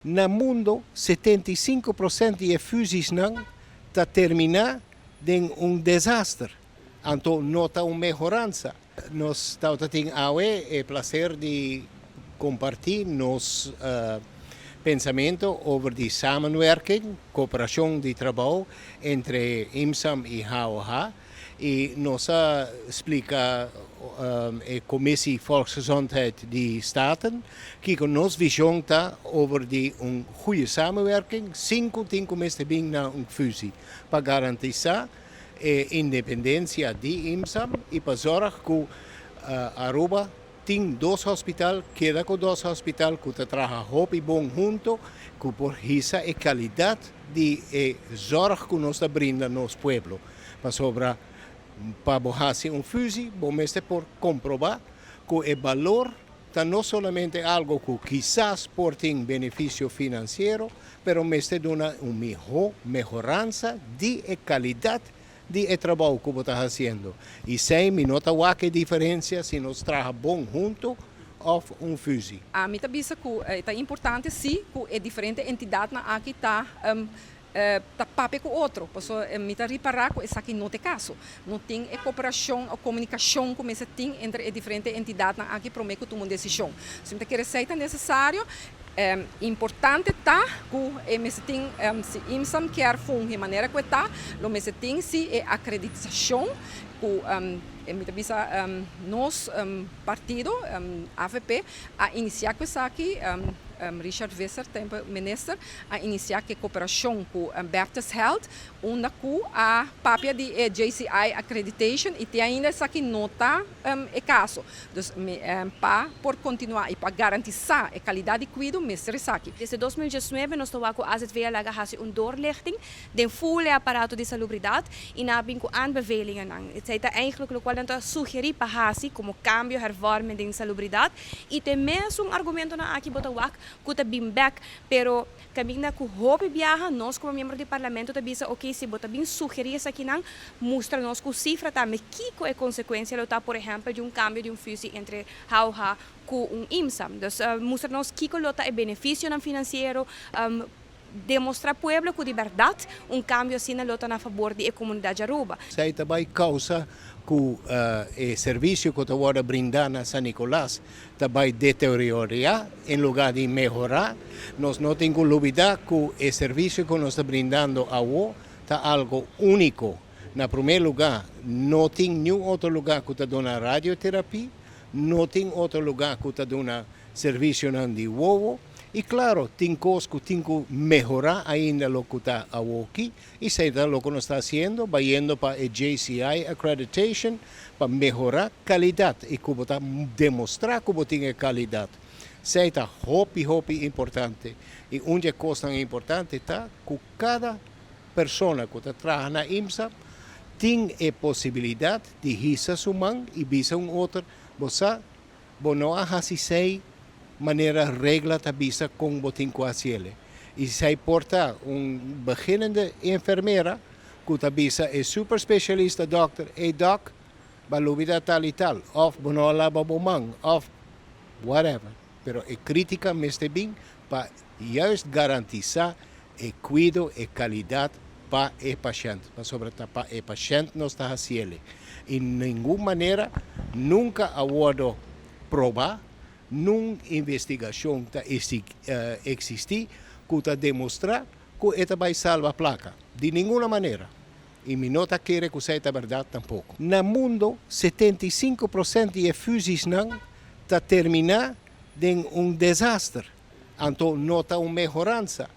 Na mundo, 75% di e fusiesnan ta termina den un desaster. Anto no ta un mehoransa. Nos tin awe e placer di comparti nos pensamento over di samenwerking, cooperacion di trabou entre IMSAM y HOH. Y nos a splica e Commissie Volksgezondheid di Staten cu nos vision ta over di un goede samenwerking, sin cu tin cu bin na un fusie, pa garantisa e independencia di IMSAM y pa zorg cu Aruba tin dos hospital, keda cu dos hospital, cu ta traha hopi bon hunto, cu por hisa e calidad di e zorg cu nos ta brinda nos pueblo. Pasobra pa haci un fusie, bo mester por comproba cu e balor ta no solamente algo cu kisas por tin beneficio financiero, pero mester duna un miho mehoransa di e calidad di e trabou cu bo ta haciendo. Y esey mi no ta wak e diferencia si nos traha bon hunto of un fusie. Ami ta bisa cu ta importante si cu e diferente entidadnan aki ta papia cu otro, paso mi ta ripara cu esaki no ta e caso. No tin e cooperacion of comunicacion cu mester tin entre e diferente entidadnan aki prome cu tuma un decision. Si mi ta kere esey ta necesario, importante ta cu e mester tin, si IMSAM kier fungi manera cu ta, lo mester tin si e acreditacion cu mi ta bisa nos partido AVP a inicia cu esaki. Richard Visser, tempo minister, a inicia cu cooperacion cu Baptist Health, unda cu a papia di JCI accreditation y te ainda esaki no ta e caso. Dus pa por continua y pa garantisa e calidad di cuido mester esaki. Desde 2019 nos ta cu AZV a laga hasi un doorlichting den full aparato di salubridad y nan a bin cu aanbevelingen. Esey ta eigenlijk loke nan ta sugeri pa hasi como cambio, hervorming den salubridad y te mesun argumentonan aki bo ta wak cu ta bin back, pero caminda cu hopi biaha nos como miembro di parlamento ta bisa: ok, si bo ta bin sugeri esakinan, mustra nos cu cifra tambe kico e consecuencia lo ta, por ehempel, di un cambio di un fusie entre HOH cu un IMSAM. Dus mustra nos kico lo ta e beneficio financiero, demostra pueblo cu di berdad un cambio asina lo ta na fabor di e comunidad di Aruba. Esey tambe causa cu e servicio cu ta brinda na San Nicolas tambe deteriora en lugar di mehora. Nos no tin cu lubida cu e servicio cu nos ta brindando awo ta algo unico. Na prome lugar, no tin ningun otro lugar cu ta duna radioterapia, no tin otro lugar cu ta duna servicio di wowo. Y claro, tin cos cu tin cu mehora ainda loke ta aki, y esey ta loke nos ta haciendo, bayendo pa e JCI accreditation, pa mehora calidad y con ta demostra cu tin calidad. Esey ta hopi, hopi importante. Y un cos importante ta cu cada persona cu ta traha na IMSA tin e posibilidad di hisa su man y bisa un otro, bo bo no a hasi esey manera regla ta bisa con bo tin cu haci'e. Y esey por ta un beginnende enfermera cu ta bisa e super specialista dokter: "Hey doc, b'a lubida tal y tal", of "bo no a laba bo man", of whatever. Pero e critica mester bin pa juist garantisa e cuido y calidad pa e pashent. Pasobra pa e pashent nos ta haci'e. Di ningun manera nunca a wordo proba, ningun investigacion ta existi cu ta demostra cu e ta bay salba placa. Di ningun manera. Y mi no ta kere cu esey ta berdad tampoco. Na mundo, 75% di fusiesnan ta termina den un desaster. Anto no ta un mehoransa.